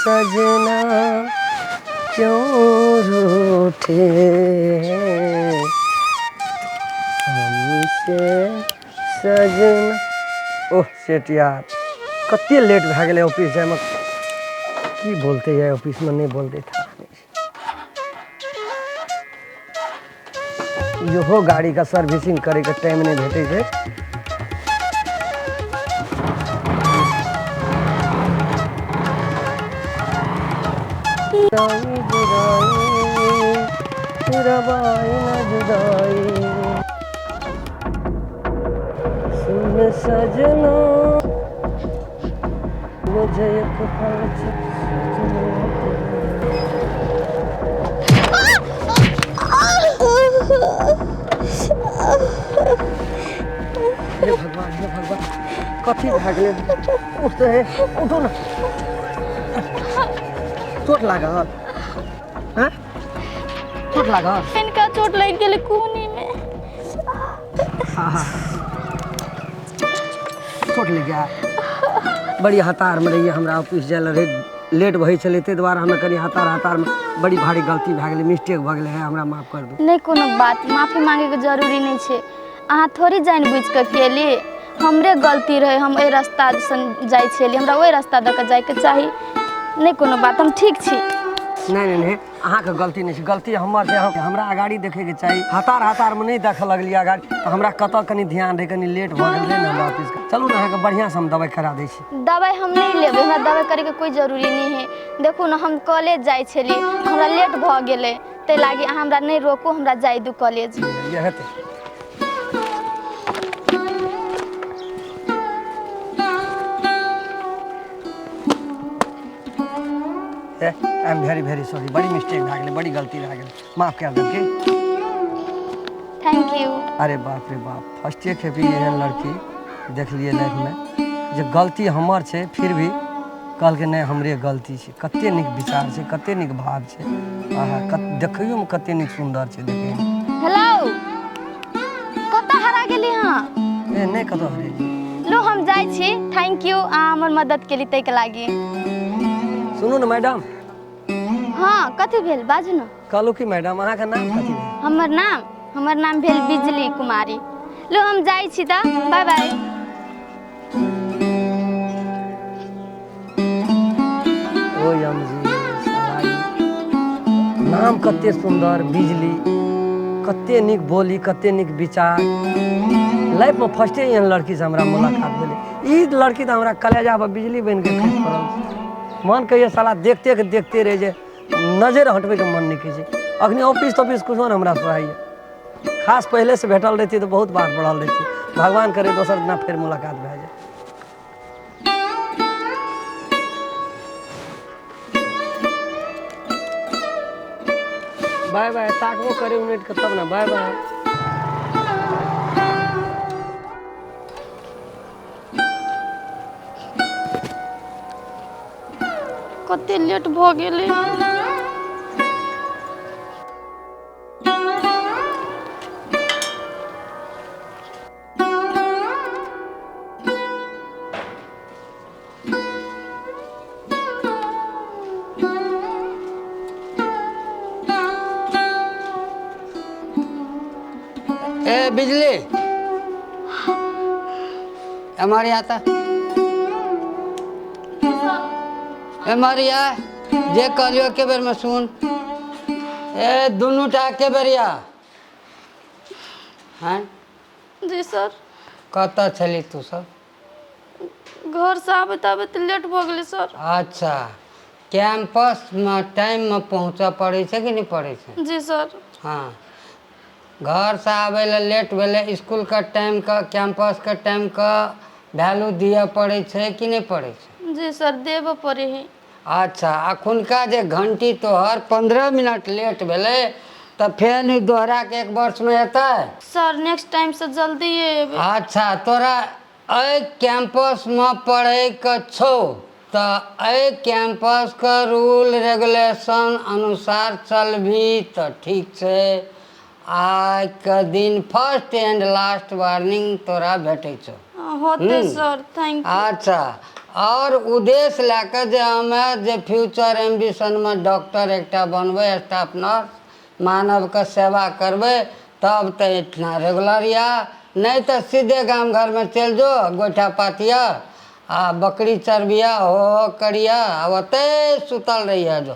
सजना क्यों रूठे हैं हमसे सजना। ओह सेठ यार, कते लेट भए गेलै ऑफिस जाइमे। की बोलते यार, ऑफिसमे नहि बोलते था। इहो गाड़ीके सर्विसिंग करैके टाइम नहि भेटै छै। जुदाई सुन सजना, मुझे एक पल सजना। हे भगवान, हे भगवान, कथी भए गेलै? उठ तऽ हे, उठू ने। चोट लागल? हँ, चोट लागल? हिनका चोट लागि गेलै कोहनी में। हाँ, चोट लागि गया। बड़ी हतारमे रहियै, हमरा ऑफिस जाय लए रहै, लेट भइ छलै, ताहि दुआरे हमे कनि हतार हतारमे बड़ी भारी गलती भए गेलै, मिस्टेक भऽ गेलै। है, हमरा माफ कर दू। नहि कोनो बात, माफी मांगेके जरूरी नहि छै। अहाँ थोड़ी जानि बुझि कऽ केली, हमरे गलती रहै। हम एहि रास्तासँ जाइ छलियै, हमरा ओहि रास्ता दऽ कऽ जाइके चाही। नहि कोनो बात, हम ठीक छी। नहि नहि नहि, अहाँके गलती नहि छै, गलती हमर छै। हमरा अगाड़ी देखैके चाही, हतार हतारमे नहि देखऽ लगलियै अगाड़ी, तऽ हमरा कतऽ कनि ध्यान रहै, कनि लेट भऽ गेल रहै ने हमरा ऑफिसके। चलू ने, अहाँके बढ़िआँसँ हम दवाइ करा दै छी। दवाइ हम नहि लेबै, हमरा दवाइ करैके कोइ जरूरी नहि है। देखू ने, हम कॉलेज जाइ छलियै, हमरा लेट भऽ गेलै, ताहि लागी अहाँ हमरा नहि रोकू, हमरा जाइ दू कॉलेज। ये हेतै। I am very very sorry, बड़ी मिस्टेक भए गेलै, बड़ी गलती भए गेलै, माफ कए देब की। Thank you. अरे बाप रे बाप, फर्स्टे खेपी एहन लड़की देखलियै लाइफमे जे गलती हमर छै फिर भी कहलकै नहि हमरे गलती छै। कते नीक विचार छै, कते नीक भाव छै। आहा, देखैयोमे कते नीक सुन्दर छै देखैमे। हेलो, कतऽ हरा गेली अहाँ? ए नहि, कतऽ हरेली। लो, हम जाइ छी। Thank you, अहाँ हमर मदद केली ताहिके लागी। सुनू ने मैडम। हँ, कथी भेल? बाजू ने। कहलहुँ कि मैडम, अहाँके नाम कथी भेल? हमर नाम, हमर नाम भेल बिजली कुमारी। लो, हम जाइ छी तऽ, बाय बाय। ओ यमजी, साला ई नाम कते सुन्दर बिजली, कते नीक बोली, कते नीक विचार। लाइफमे फर्स्टे एहन लड़कीसँ हमरा मुलाकात भेलै। ई लड़की तऽ हमरा कलेजा पर बिजली बनि कऽ खसि पड़ल छै। मन कहिए साला देखते के देखते रहि जाय, नजरि हटबैके मन नहि कहै छै। अखनी ऑफिस तॉफिस कुछो ने हमरा सोहाइए। खास पहिलेसँ भेटल रहितियै तऽ बहुत बात बढ़ल रहितियै। भगवान करे दोसर दिना फेर मुलाकात भए जाय। बाय बाय। ताकबो करे उनटि कऽ तब ने। बाय बाय। कते लेट भऽ गेलै। ए बिजली, हमारे आता एम्हर आ। जे कहलियो एके बेरमे सुन। ए दुनू टा एके बेर आ। हैं? जी सर। कतऽ छली तू सब? घरसँ आबैत आबैत लेट भऽ गेलै सर। अच्छा, कैंपसमे टाइममे पहुँचऽ पड़ै छै कि नहि पड़ै छै? जी सर। हँ, घरसँ आबै लए लेट भेलै, इसकुलके टाइमके, कैंपसके टाइमके वैल्यू दिअ पड़ै छै कि नहि पड़ै छै? जी सर, देबऽ पड़ै है। अच्छा, अखुनका जे घंटी तोहर 15 मिनट लेट भेलै तऽ फेर ई दोहरा के एक वर्षमे एतै? सर, नेक्स्ट टाइमसँ जल्दी एबै। अच्छा, तोरा एहि कैंपसमे पढ़ैके छौ तऽ एहि कैंपसके रूल रेगुलेशन अनुसार चलबही तऽ ठीक छै। आइके दिन फर्स्ट एंड लास्ट वार्निंग तोरा भेटै छौ। होतै sir, thank you. अच्छा, आओर उद्देश्य लए कऽ जे हमे जे फ्यूचर एम्बिशनमे डॉक्टर एकटा बनबै, स्टाफ नर्स, मानवके सेवा करबै, तब तऽ एहिठिना रेगुलर या नहि तऽ सीधे गाम घरमे चलि जो, गोइठा पातिह आ बकरी चरबिह, हो हो करिह आ ओतहि सुतल रहिह जो।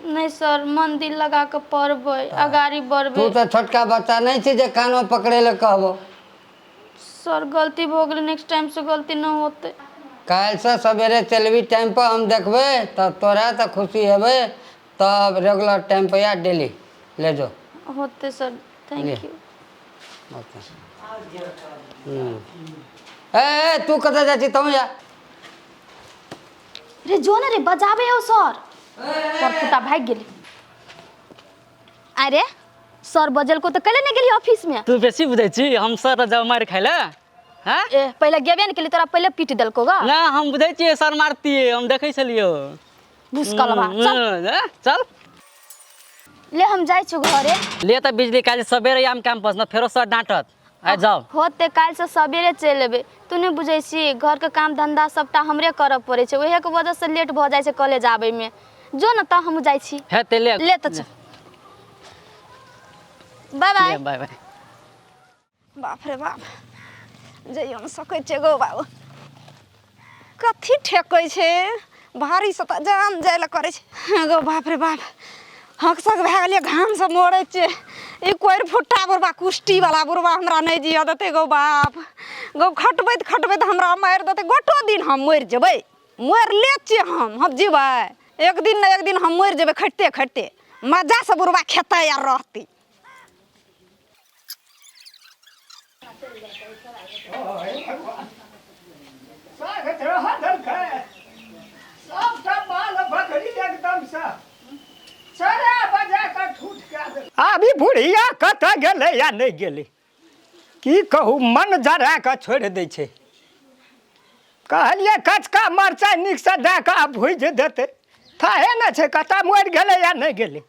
नहि सर, मन दिल लगा कऽ पढ़बै, अगाड़ी बढ़बै। तू तऽ छोटका बच्चा नहि छी जे कानो पकड़ै लए कहबो। सर गलती भऽ गेलै, नेक्स्ट टाइम से गलती नहि होतै। काल्हिसँ सवेरे चलबी टाइमपर, हम देखबै तऽ तोरा तऽ खुशी हेबै। तब रेगुलर टाइमपर या डेली ले जो। होतै सर, thank U. Okay. ए ए, तू कतऽ जाइ छी? तहूँ जा। रे जो ने रे, बजाबे हो सर। पर फुटा भागि गेली। अरे सर बजल को तऽ कैले नहि गेली ऑफिस में? तू बेसी बुझै छी। हम सर जाउ मारि खाइ लए? हैं? ए, पहिले गेबे ने केली, तोरा पहिले पीट देलको गा। ना, हम बुझै छियै सर मारतियै, हम देखै छलियौ। भुसकलवा, चल। चल। ले, हम जाइ छी घरे। ले तऽ बिजली, काल्हि सवेरे आम कैंपस न, फेरो सर डाँटत। आइ जाउ। होते, काल्हिसँ सवेरे चलि एबै। तू नहि बुझै छी, घरके काम धन्धा सबटा हमरे करऽ पड़ै छै, ओहेके वजहसँ लेट भऽ जाइ छै कॉलेज आबैमे। जो ने तऽ, हमहूँ जाइ छी। हेतै, ले। ले तऽ चल, बाय बाय। ले, बाय बाय। बाप रे बाप, जइयो ने सकै छियै गौ बाबू। कथी ठेकै छै भारीसँ तऽ जान जाय लए करै छै गौ। बाप रे बाप, हकसक भए गेलियै, घामसँ मरै छियै। ई कोरि फुट्टा बुढ़बा, कुष्टीवला बुढ़बा हमरा नहि जियऽ देतै गौ बाप गौ। खटबैत खटबैत हमरा मारि देतै। गोटो दिन हम मरि जेबै, मरि छियै हम। हम जीबै एक दिन ने एक दिन हम मरि जेबै खटिते खटिते। मजासँ बुढ़बा खेतै आ रहतै। अभी बुढ़िया कतऽ गेलै या नहि गेलै, की कहू, मन जरा कऽ छोड़ि दै छै। कहलियै कचका मरचाइ नीकसँ दए कऽ आ भुजि देतै, थाहे नहि छै कतऽ मरि गेलै या नहि गेलै।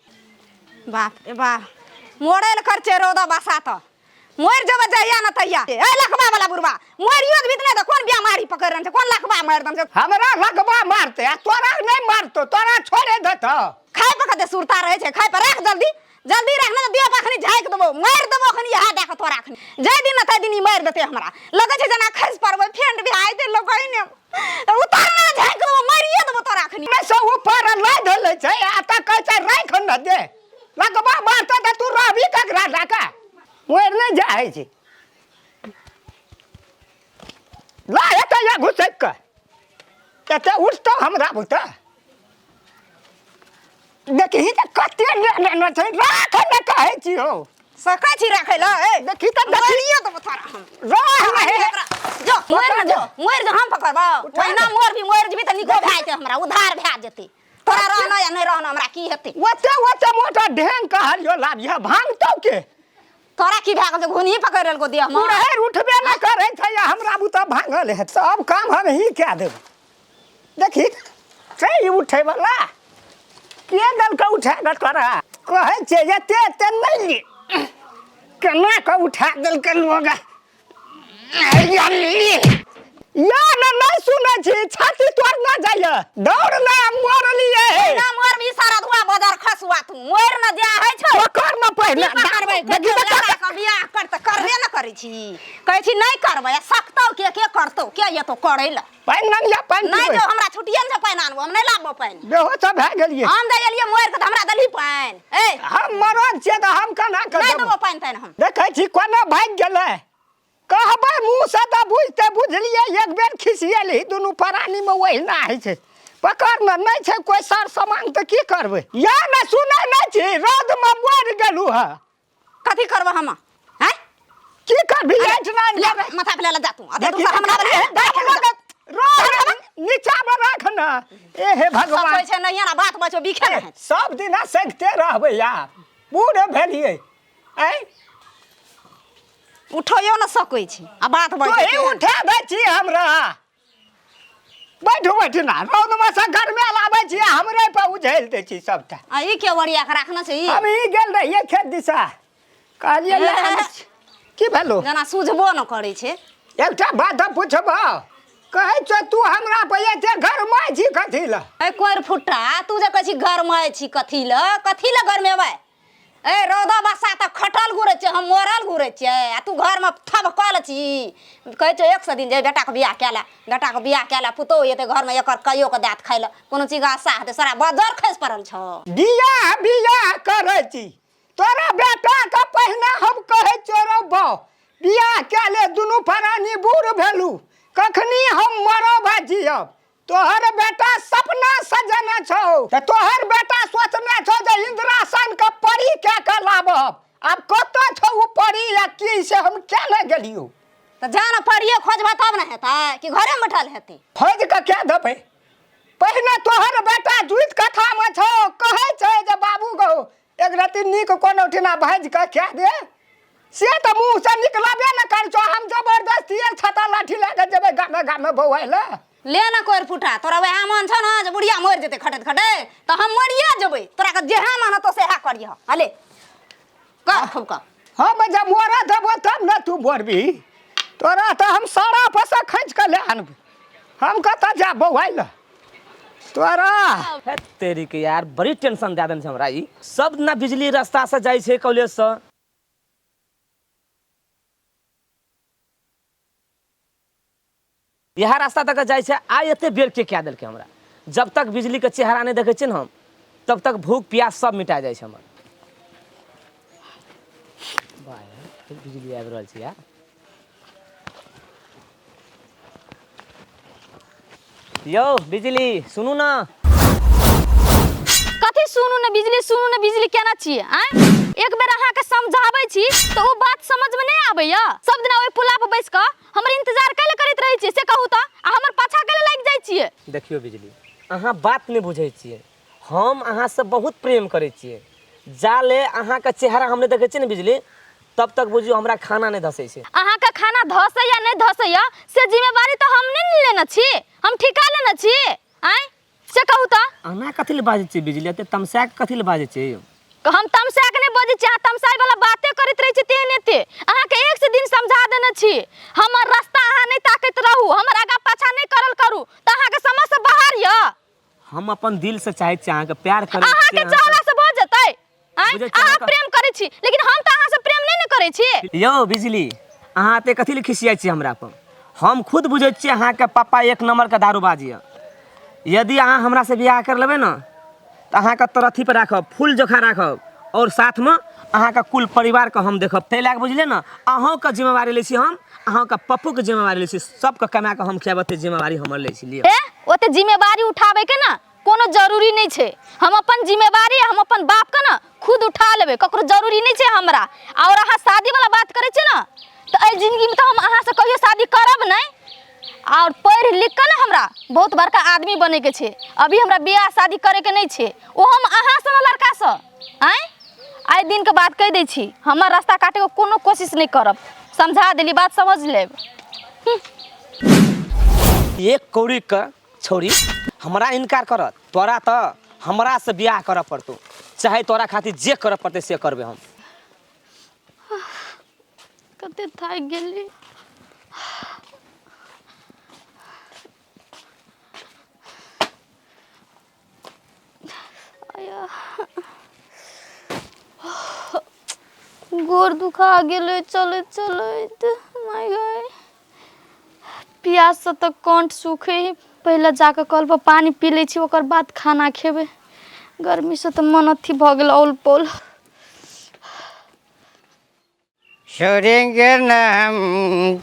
बाप रे बाप, मरै लए कर छै रौदा बसात, मरि जेबै जहिया ने तहिया। ए लखबा वाला बुढ़बा, मरियो जेबही तऽ नहि तऽ कोन बेमारी पकड़ि रहल छै? कोन लखबा मारि देने छै? हमरा लखबा मारतै आ तोरा नहि मारतौ? तोरा छोड़े देतौ? खाय पर कते सुरता रहै छै? खाय पर राख, जल्दी जल्दी राख ने, देह पर अखनी झाँकि देबौ, मारि देबौ अखनी इएह दए कऽ तोरा। अखनी जाहि दिन ने ताहि दिन ई मारि देतै। हमरा लगै छै जेना खसि पड़बै, फेंट भए जेतै। लगै ने उतार ने, झाँकि देबौ, मारिए देबौ तोरा अखनी। मे से ऊपर लादि लै छै आ तऽ कहै छै राखि ने दे। लगबा मारतै तऽ तू रहबी ककरा लए कऽ? मरि नहि जाइ छै। ला एतऽ या घुसकि कऽ एतऽ उठतौ हमरा बुते। देखही तऽ कते लेने छै, राख ने कहै छी हौ। सकै छी राखै लए? ए देखी तऽ, देखी। मारिए देबौ तोरा हम। रह हे। जो मरि ने जो, मरि जो, हम पकड़बौ। उठा ओहिना दे। मर भी, मरि जेबही तऽ नीको भए जेतै, हमरा उद्धार भए जेतै। तोरा रहना या नहि रहना, हमरा की हेतै? ओते ओते मोटा ढेंग कहलियो लाबिह, भांगतौ के? तोरा की भए गेल छै? घुनही पकड़ि लेलको देह मे। पुरहरि उठबे नहि करै छै आ हमरा बुते भांगल है। सब काम हम ही कए देबै। देखी छै ई उठैवला के देलकै उठा कऽ? तोरा कहै छियै एते एते नहि ले, केना कऽ उठा देलकै लोग? या ने नहि सुनै छी, छाती तोड़ ना जाइए, दौड़ ना, मरलियै। ना मर भी सारा धुआ बदर खसुआ, तू मर न जा है छौ। पकड़ न पहिने। की पकड़बै? देखी तऽ। लड़का के बियाह कर तऽ करबे न करै छी। कहै छी नहि करबै आ सकतौ के? के करतौ? के एतौ करै लए? पानि आनिया, पानि नहि पीबै। जो, हमरा छुट्टिए ने छै पानि आनबो, हम नहि लाबबो पानि। बेहोश भए गेलियै। हम जे एलियै मरि कऽ तऽ हमरा देलही पानि? ए हम मरल छियै तऽ हम केना कऽ नहि देबौ? देबो पानि तानि हम। देखै छी कोना भागि गेलै। कहबै मुँहसँ तऽ बुझतै, बुझलियै? एक बेर खिसिएलही दुनू प्राणीमे ओहिना होइ छै। पकड़ ने, नहि छै कोइ सर सामान तऽ की करबै? या ने सुनै नहि छी, रौदमे मरि गेलहुँ हँ। कथी करबो हम हैं? की करबी? एहिठिना ले, माथा पे ले ले जा तू। अते देखी दूसरा हमरा रह, नीचामे राख ने। ए हे भगवान। सकै छै नहीं ना बात बचो बिखे नहीं। सब दिना सगिते रहबै यार, बूढ़ भेलियै। आँय? उठैयो न सकै छी आ बात बचै। तोही उठा दै छी हमरा। बैठू बैठू ना, रौदमे सँ गरमे लाबै छी, हमरे पर उझेल दै छी सबटा। आ ई के ओरिया के राखने छै ई? हम ई गेल रहियै खेत दिशा, कहलियै ले आबै छी। की भेलो? जेना सुझबो न करै छै। एकटा बात हम पुछबौ, कहै छौ तू हमरा पर एते घरमाइ छी कथी लए? ए कोरि फुट्टा, तू जे कहै छी गरमाइ छी कथी लए, कथी लए गरमेबै? ए रौदा बसा तऽ खटल घुरै छियै, हम मरल घुरै छियै, आ तू घरमे थबकल छी। कहै छौ 100 दिन जे बेटाके बियाह कए ले, बेटाके बियाह कए ले, पुतोहु एतै घरमे एकर कहियो के दाँत खाइ लए, कोनो चीजके आशा हेतै? सारा बजर खसि पड़ल छौ। बियाह बियाह करै छी, तोरा बेटाके पहिने हम कहै छियौ रौ बौ, बियाह कए ले, दुनू प्राणी बूढ़ भेलू, कखनी हम मरब आ जियब? तोहर बेटा सपना सजेने छौ, तऽ तोहर बेटा सोचने छौ जे इंद्रासन के परी कए के लाबब। आब कतऽ छौ ओ परी या की से हम किया नहि गेलियौ? तऽ जा ने, परिये खोजबह तब ने हेतै कि घरेमे बैठल हेतै? खोजि कऽ कए देबै? पहिने तोहर बेटा जुति कथामे छौ, कहै छै जे बाबू गौ, एक रति नीक कोनो ठिना भाजि कऽ खा दे, से तऽ मुँहसँ निकलबे ने करै छौ। हम जबरदस्ती एक छता लाठी लए कऽ जेबै गामे गामे बौआइ लए। ले ने कोरि फुटा, तोरा वएह मन छौ ने जे बुढ़िया मरि जेतै खटैत खटैत, तऽ हम मरिए जेबै। तोरा के जेहा मन हेतौ सेहा करिह। हले कर, खूब कर। हम जब मरऽ देबो तब ने तू मरबी। तोरा तऽ हम सारा पैसा खींच कऽ लए आनबै। हम कतऽ जायब बौआइ लए तोरा? हे तेरी के यार, बड़ी टेंशन दए देने छै हमरा ई। सब दिना बिजली रास्ता से जाइ छै कॉलेज से, इएह रास्ता तक जाइ छै। आइ एते बेर के कए देलकै हमरा? जब तक बिजली के चेहरा नहि देखै छियै ने हम, तब तक भूख प्यास सब मिटा जाइ छै हमर। वाह यार, फेर बिजली आबि रहल छै यार। यौ बिजली, सुनू ने। कथी सुनू ने बिजली, सुनू ने बिजली? केना छियै आँय? एक बेर अहाँके समझाबै छी तऽ ओ बात समझमे नहि आबैया। सब दिना ओहि पुला पर बैस कऽ हमर इंतजार कैले करैत रहै छियै से कहू तऽ, आ हमर पाछा कैले लागि जाइ छियै? देखियौ बिजली, अहाँ बात नहि बुझै छियै। हम अहाँसँ बहुत प्रेम करै छियै। जाले अहाँके चेहरा हम नहि देखै छियै ने बिजली, तब तक बुझियौ हमरा खाना नहि धसै छै। अहाँके खाना धसैया नहि धसैया से जिम्मेवारी तऽ हम नहि ने लेने छी, हम ठिका लेने छी आँय, से कहू तऽ। अहाँ कथी लए बाजै छियै बिजली? एते तमसा कऽ कथी लए बाजै छियै यौ? हम तमसा के नहि बजै छी, अहाँ तमसाइ वाला बाते करैत रहै छी तेहन एते। अहाँके एक से दिन समझा देने छी, हमर रास्ता अहाँ नहि ताकैत रहू, हमर आगाँ पाछाँ नहि करल करू, तऽ अहाँके समझ से बाहर यऽ। हम अपन दिल से चाहै छी अहाँके प्यार करै छी। अहाँके चाहला से भऽ जेतै आँय? बुझै छियै अहाँ अहाँके- प्रेम करै छी, लेकिन हम तऽ अहाँसँ प्रेम नहि ने करै छी। यौ बिजली, अहाँ एते कथी लए खिसियाइ छी हमरा पर? हम खुद बुझै छियै अहाँके पापा एक नम्बरके दारूबाज यऽ। यदि अहाँ हमरासँ बियाह कर लेबै ने तऽ अहाँके तरथी पर राखब, फूल जकाँ राखब, आओर साथमे अहाँके कुल परिवारके हम देखब। ताहि लए कऽ बुझलियै ने, अहूँके जिम्मेवारी लै छी हम, अहाँके पप्पूके जिम्मेवारी लै छी, सबके कमा कऽ हम खियाबऽ, ओते जिम्मेवारी हमर लै छी। लिअ। ए ओते जिम्मेवारी उठाबै के ने कोनो जरूरी नहि छै। हम अपन जिम्मेवारी हम अपन बाप के ने खुद उठा लेबै, ककरो जरूरी नहि छै हमरा। आओर अहाँ शादी वाला बात करै छियै ने, तऽ एहि जिंदगीमे तऽ हम अहाँसँ कहियो शादी करब नहि। आओर पढ़ि लिख कऽ ने हमरा बहुत बड़का आदमी बनैके छै, अभी हमरा बियाह शादी करैके नहि छै, ओ हम अहाँ सन लड़कासँ। आँय, आइ दिनके बात कहि दै छी, हमर रास्ता काटैके कोनो कोशिश नहि करब। समझा देली, बात समझ लेब। एक कौड़ी के छौड़ी हमरा इनकार करत? तोरा तऽ हमरा से बियाह करऽ पड़तौ, चाहे तोरा खातिर जे करऽ पड़तै से करबै हम। कते थाकि गेली। गोर दुखा गेलै चलैत चलैत। माय गै, प्याससँ तऽ कंठ सूखै हइ। पहिले जाकऽ कलपर पानि पी लै छी, ओकर बाद खाना खेबै। गर्मीसँ तऽ मन अथी भऽ गेल औल पौल। छोड़ेंगे न हम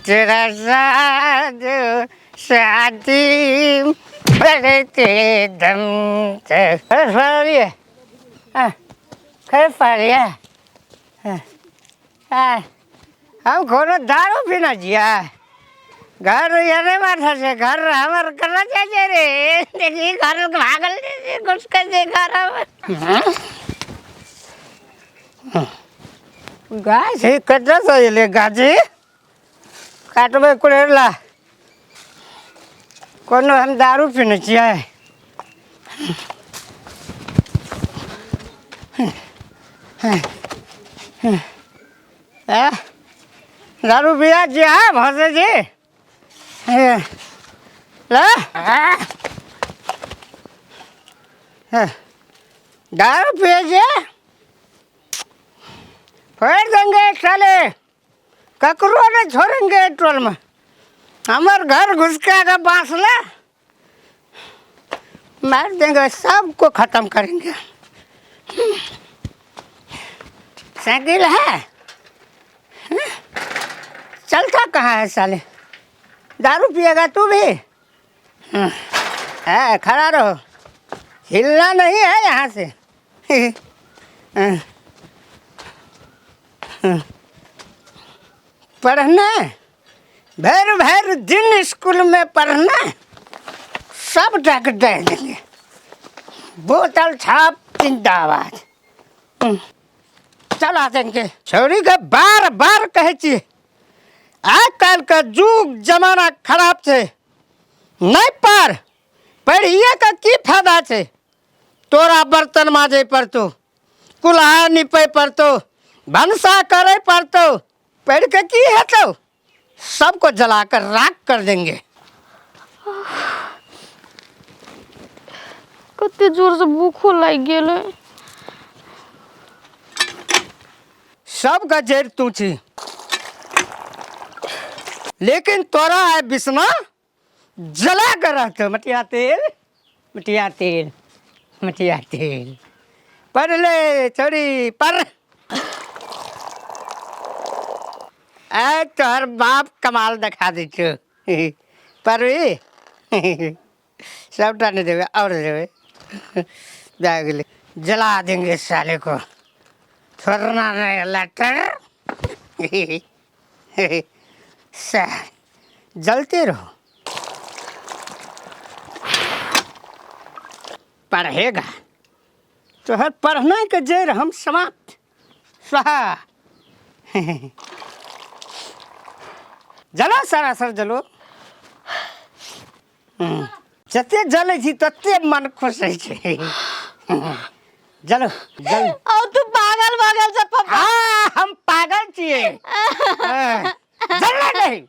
तेरा साथ साथी मरते दम तक। अरे फरिए, हम कोनो दारू पीना छियै? घर ये माथा से घर हमर करना चाहिए रे। देखी घर भागल घुस के जे घर हमर गाछ ही कतऽसँ एलै? गाछी काटबै कुड़ेला। कोनो हम दारू पीने छियै? ए दारू पिया छियै? हँ भसै छी। ले हाँ, दारू पिए जे फोड़ देंगे साले, ककरो नहीं छोड़ेंगे टोल में। हमार घर घुस के आगे बांस ले मार देंगे, सबको खत्म करेंगे। साइकिल है, चलता कहाँ है साले? दारू पिएगा तू भी? है, खड़ा रहो, हिलना नहीं है यहाँ से। पढ़ना भर भर दिन स्कूल में पढ़ना, सब जाकर दे देंगे। बोतल छाप जिंदाबाद, चला देंगे। छोरी के बार बार कहै छी, आजकल का जुग जमाना खराब छै, नहीं पढ़ पढ़िए का की फायदा छै? तोरा बर्तन माजे पड़तो, कुल्हा निपे पड़तो, भनसा करे पड़तो, पढ़ के की हेतौ? सबको जलाकर राख कर देंगे। कते जोरसँ भूखो लागि गेलै। सबके जड़ तू छी, लेकिन तोरा है बिसना जला कर रहतो। मटिया तेल, मटिया तेल, मटिया तेल, पढ़ ले छोरी पढ़। ए तोहर बाप कमाल देखा दै छौ। पढ़बी? सबटा नहीं देवे और देवे। जा गेलै, जला देंगे साले को, छोड़ना नहीं लेटर। सर जलते रहो। पढ़ेगा तोहर पढ़ने के जड़ हम समाप्त। स्वाहा। जलो सरासर जलो। जते जलै छी तते मन खुश होइ छै। जलो जल। और तू पागल पागल से पप्पा। हाँ, हम पागल छियै। हाँ, जलना नहीं।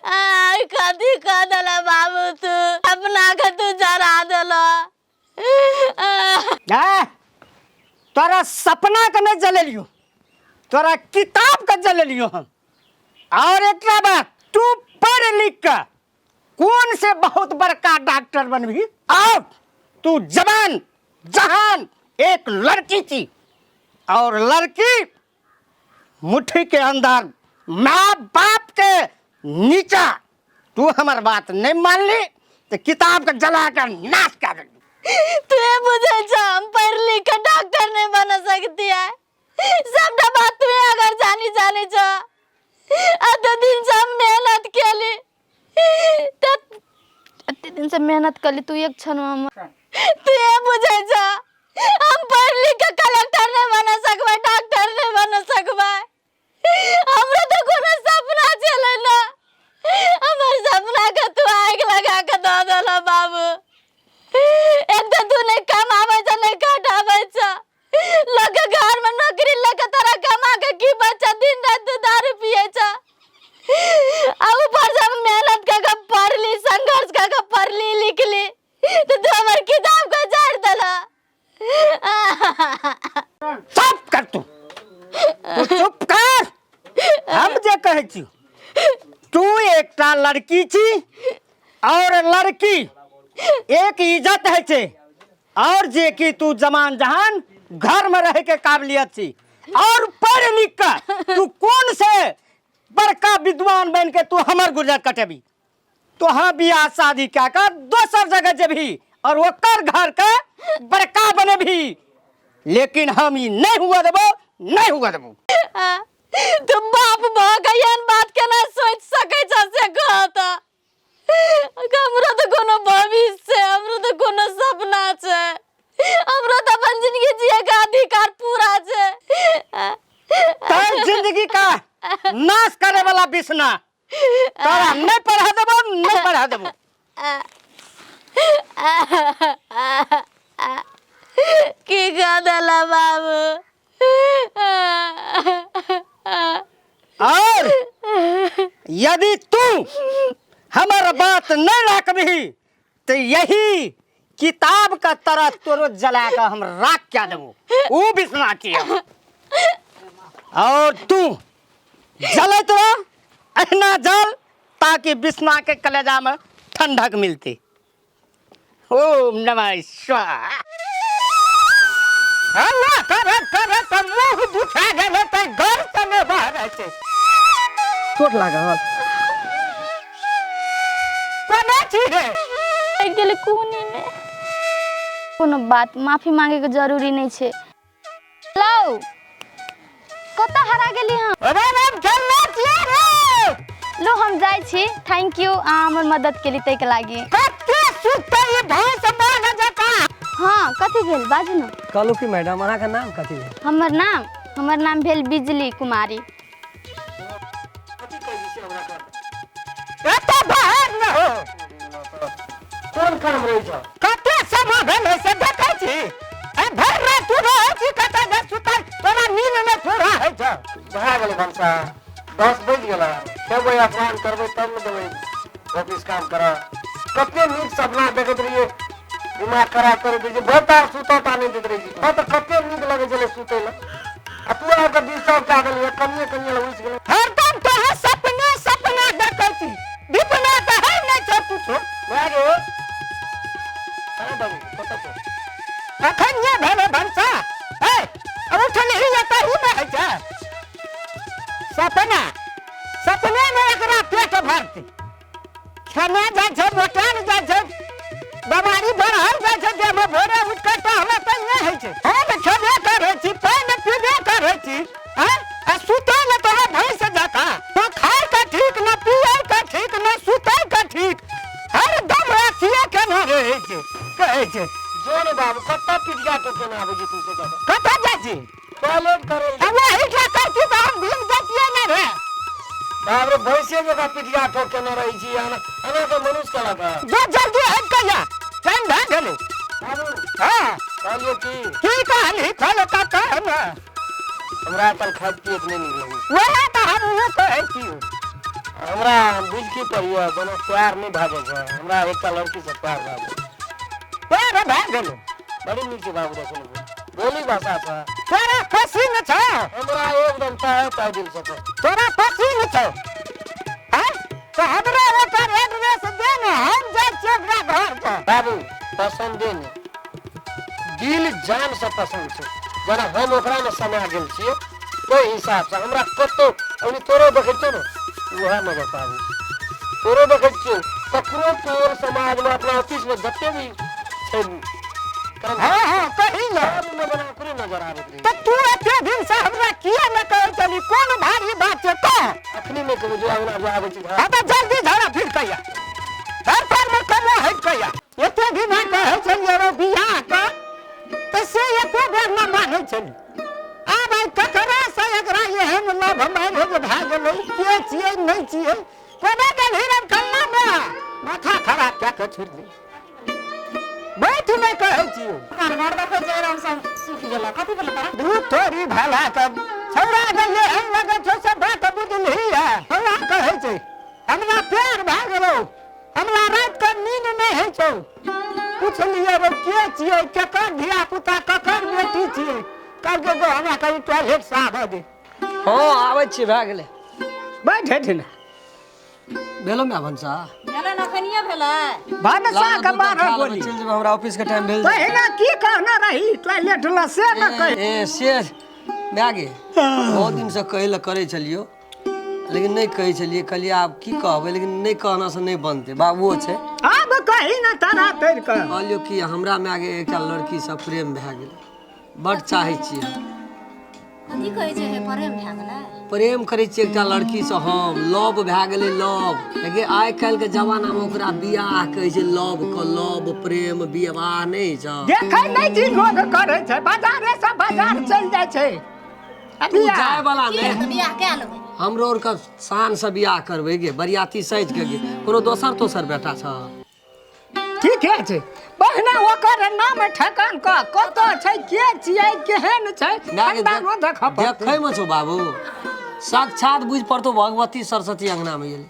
आई कथी कह देला बाबू, तू अपना के तू जरा देला। आ, तोरा सपना के नहीं जलेलियो, तोरा किताब के जलेलियो हम। और एकटा बात, तू पढ़ लिख के कौन से बहुत बड़का डॉक्टर बनबी, और तू जवान जहान एक लड़की थी, और लड़की मुट्ठी के अंदर माँ बाप के नीचा। तू हमार बात नहीं मान ली तो किताब के जला कर नाश कर देली। तू बुझे छ हम पढ़ लिख के डॉक्टर नहीं बन सकती है, सबटा बात तू अगर जानी जाने छ। अत दिन से हम मेहनत केली, एते दिन से मेहनत कली, तू एक क्षण में तू बुझे छ हम पढ़ लिख के कलेक्टर नहीं बन सकबै, डॉक्टर नहीं बन सकबै। हमरा तो कोनो सपना छलै ना, हमर सपना के तू आगि लगा के दऽ देलह बाबू। एक तऽ तू नहि कमाबै छ नहि खटाबै छ, लोक के घर में नौकरी लऽ के तोरा कमा के की बच्चा, दिन राति तू दारू पिए छ। आ ऊपर से हम मेहनत कऽ के पढ़ली, संघर्ष कऽ के पढ़ली लिखली, तऽ तू हमर किताब के झाड़ि देलह। चुप कर तू, तू चुप कर। हम जे कहै छी, तू एकटा लड़की छी, और लड़की एक इज्जत है छै, और जे कि तू जमान जहान घर में रहे के काबिलियत छी, और पढ़ लिख के तू कौन से बड़का विद्वान बन के तू हमर गुजर कटेबी। तो हाँ बियाह शादी क्या कर दोसर जगह जेबही और ओकर घर के बड़का बनेबही, लेकिन हम ई नहीं हुआ देबो, नहीं हुआ देबो। तू बाप भऽ के एहन बात केना सोचि सकै छ से कह तऽ। हमरो तऽ कोनो भविष्य छै, हमरो तऽ कोनो सपना छै, हमरो तऽ अपन जिंदगी जिए के अधिकार पूरा छै। तोर जिंदगी का नाश करे वाला बिसना तोरा नहीं पढ़ा देबो, नहीं पढ़ा देबो। की कह देला बाबू? और यदि तू हमर बात नहीं राखबही तो यही किताब का तरह तोरो जला के हम राख क्या देबो, ऊ बिसना की। और तू जलत रह, अहिना जल, ताकि बिसना के कलेजा में ठंडक मिलती। ओम नमः शिवाय। हल्ला करत करत मुंह दुखा गेल त घर से नहि बाहर छै। चोट लागल? कोना छी रे? लागि गेलै कोहनी में। कोनो बात माफी मांगे के जरूरी नहीं छै। लो कतऽ हरा गेली हम? अरे राम खेलना छियै रे। लो हम जाइ छी, thank you अहाँ हमर मदद केली ताहिके लागि। कते सुतै ई भैंस बाघ जकाँ। हाँ कथी भेल बाजू न। कहलहुँ कि मैडम अहाँके नाम कथी भेल? हमर नाम, हमर नाम भेल बिजली कुमारी। एतऽ बाहर न हो। कोन काम रहै छौ? कते समय भेलै से देखै छी। ए भरि राति तू रहै छी कतऽ जे सुतै तोरा नींद नहि पूरा होइ छौ। भए गेलै भनसा, 10 बजि गेलै, खेबै स्नान करबै तब ने देबै ऑफिस काम करऽ। कते नीक सपना देखैत रहियै, दिमाग खराब करैत रहै छै, भरि तार सुतऽ ता नहि दैत रहै छै। हँ तऽ कते नीक लगै छलै सुतै लए, आ तू आबि कऽ डिस्टर्ब कए देलियै, कनिये कनिये लए उठि गेलै। हरदम तोहर सपने सपना देखै छी, विपना तऽ है नहि छौ कुछो। भए गेल। हँ बाबू कतऽ छौ? अखन नहि भेलै भनसा। ए उठलही या तही ने होइ छै। सपना सपने मे एकरा पेट भरतै, खेने जाइ छै, मोटायल जाइ छै, बीमारी बढ़ल जाइ छै, देहमे भोरे उठि कऽ टहलऽ तऽ नहि होइ छै। हम खेबे करै छी, पानि पीबे करै छी, आँय, आ सुतै लए तोरा भैंस जकाँ। तू खाय के ठीक न, पियै के ठीक न, सुतै के ठीक, हरदम अथिये केना रहै छै। कहै छै जो ने बाबू, कतऽ पिटिया तो केना आबै छै तू से कतऽ? कतऽ जाइ छी? टॉयलेट करै आ वही करती तऽ हम भीग जैतियै ने रे। बाप रे, भैंसे जकाँ पिटिया ठोक केने रहै छी, एना एना के मनुष्य केलक हँ। जो जल्दी हटि कऽ जा, टाइम भए गेलै। बाबू हँ कहलियौ की? की कहली? कहलो तऽ कह ने। हमरा एखन खाइत पियैत नहि नीक लगै। वएह तऽ हमहूँ कहै छी। हमरा बुझ की पड़ियै, कोनो प्यार नहि भए जाइ छै। हमरा एकटा लड़कीसँ प्यार भए गेल। प्यार भए गेलै? बड़ी नीक छै बाबू, देखै बोली भाषा छै। तोरा पसीन छौ? हमरा एकदम ताहे ताहे दिल से। तोरा पसीन छौ? आँय, तऽ हमरा ओकर एड्रेस दे ने, हम जाइ छियै ओकरा घर पर। बाबू पसन्दे नहि, दिल जान से पसन्द छै। जेना हम ओकरामे समा गेल छियै ओहि हिसाबसँ हमरा कतौ अभी तोरो देखै छियौ ने, उएह मजा पाबू। तोरो देखै छियौ, ककरो तोर समाजमे अपना ऑफिसमे जते भी छै। हाँ हाँ कही ने। सबमे जेना ओकरे नजर आबैत रहै। तऽ तू एते दिन से हमरा किया नहि कहै छली? कोन भारी बात छै कह। अखनी नहि कहबै, जो अंगना जो आबै छै। हाँ तऽ जल्दी झड़ा फिर कहिया, घर पर मे कमो हटि कहिया। एते दिन हम कहै छलियै रौ बियाह कर, तऽ से एको बेर नहि मानै छली। आब आइ ककरा से एकरा एहन लभ मैरिज भए गेलै, के छियै नहि छियै, कोना गेलही रे कन्ना मे, माथा खराब कए कऽ छोड़ि दे। बैठ नहि कहै छियौ। घर देखै छै आराम से सुखि गेल। कथी भेलै तोरा? दू थोड़ी भला कब छौड़ा गेलियै एहन लगै छौ से बात बुझलही है। हमरा कहै छै हमरा प्यार भए गेलौ, हमरा राति कऽ नींद नहि होइ छौ। पुछलियै रे के छियै, केकर धिया पुता, ककर बेटी छियै? कहलकै गो हमरा कही टॉयलेट से आबऽ दे। हँ आबै छियै, भए गेलै। बैठ हेठ ने। भेलो माय भनसा? भेलै ने, अखनिये भेलै। भनसा के मारऽ गोली। चलि जेबै, हमरा ऑफिस के टाइम भेल। पहिने की कहने रही टॉयलेट लए से न कहि। ए से माय गे, बहुत दिनसँ कहै लए करै छलियौ, लेकिन नहि कहै छलियै। कहलियै आब की कहबै, लेकिन नहि कहनासँ नहि बनतै, बाबुओ छै। आब कही ने तारा तोड़ि कऽ। कहलियौ कि हमरा माय गे एकटा लड़कीसँ प्रेम भए गेलै, बड्ड चाहै छियै हम। कथी कहै छै हे, प्रेम भए गेलै? प्रेम करै छियै एकटा लड़कीसँ हम, लव भए गेलै लव। लेकिन आइ काल्हिके जमानामे ओकरा बियाह कहै छै, लव के लव प्रेम विवाह नहि छै। देखै नहि छी लोग करै छै, बाजारे से बाजार चलि जाइ छै। तू जाय वाला की नहि हेतै, बियाह कए लेबै। हमरो आरके शानसँ बियाह करबै गे, बरियाती सजि के गे, कोनो दोसर तोसर बेटा छ? ठीके छै पहिने ओकर नाम ठेकान क कतऽ छै, के छियै, केहन छै, खानदानो देखऽ पड़तै। देखैमे छौ बाबू, साक्षात बुझि पड़तौ भगवती सरस्वती अंगनामे गेली।